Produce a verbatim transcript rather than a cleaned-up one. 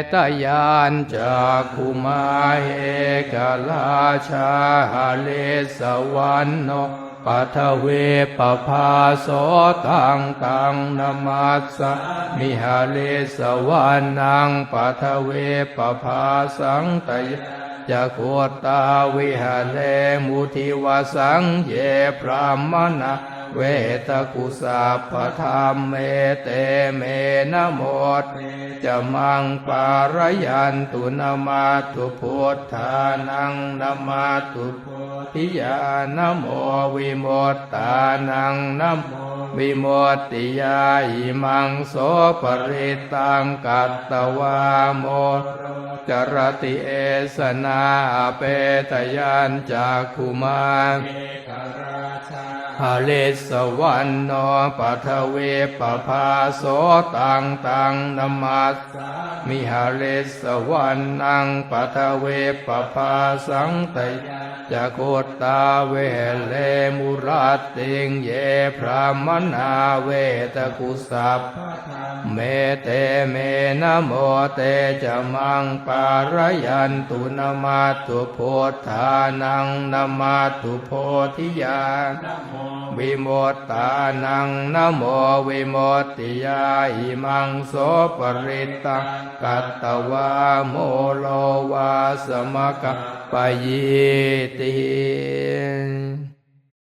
Etañca kho mahesā ekarājā harissavaṇṇo paṭhavippabhāso, taṃ taṃ namassāmi harissavaṇṇaṃ paṭhavippabhāsaṃ, tayajja guttā viharemu divasaṃ. Ye brāhmaṇā vedagū sabbadhamme, te me namo te ca maṃ pālayantu. Namatthu buddhānaṃ, namatthu bodhiyā, namo vimuttānaṃ, namo vimuttiyā. Imaṃ so parittaṃ katvā moro carati esanā. Apetayañca kho mahesā ekarājā harissavaṇṇo paṭhavippabhāso, taṃ taṃ namassāmi harissavaṇṇaṃ paṭhavippabhāsaṃ, tayajja guttā viharemu rattiṃ. Ye brāhmaṇā vedagū sabbadhamme, te me namo te ca maṃ pālayantu. Namatthu buddhānaṃ, namatthu bodhiyā, namo vimuttānaṃ, namo vimuttiyā. Imaṃ so parittaṃ katvā moro vāsamakappayīti.